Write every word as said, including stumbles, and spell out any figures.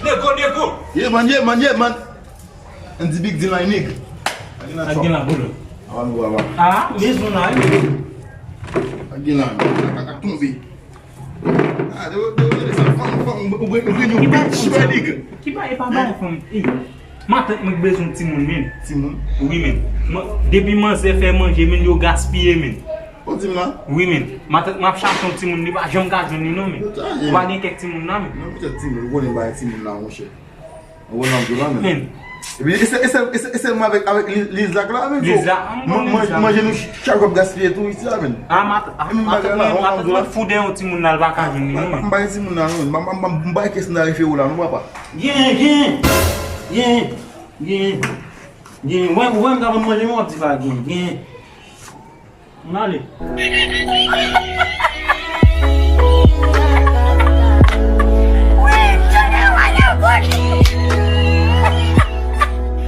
Nego, nego. Yeah man, yeah man, yeah man. Andy Big Deal, my nigga. Sa gen la, bolo? Awa nou, awa. Ah, bezwen la, wi. Sa gen la, ak tonbe. Ah, de, de, de, sa, fanm, fanm, ou, ou, ou, ou, ou, ou, ou, nigga. Ki ba e pa bay fanm? Ey, matant mwen bezwen timoun, men. Timoun? Wi, men. Mwen, depi manzè fè manje, men, yo gaspiye, men. Ou di m la? Wi, men. Matant mwen ap chache yon timoun, li pa janm ka jwenn li, non, men. Ou pa gen kèk timoun la, men. Non, kèk timoun, ou konnen bagay timoun la, monchè. Ou konnen m di la, men. Men. Epi, e sèl, e sèl, e sèl, e sèlman avèk, avèk Liz, Liz la, la, men. Liz la, ah, m konnen Liz la. Manje nou chak jou ap gaspiye tou, isi la, men. Ah, mat-, ah, matant mwen, matant mwen fou de yon timoun la, l pa ka jwenn li, non, men. M pa gen timoun la, non, men. M, m, m, m bay kès nan refere w la, non, papa. Gen, gen, gen, gen, gen. Wè, wè, m ta konn manje, men w ap di pa gen, gen. Ann ale.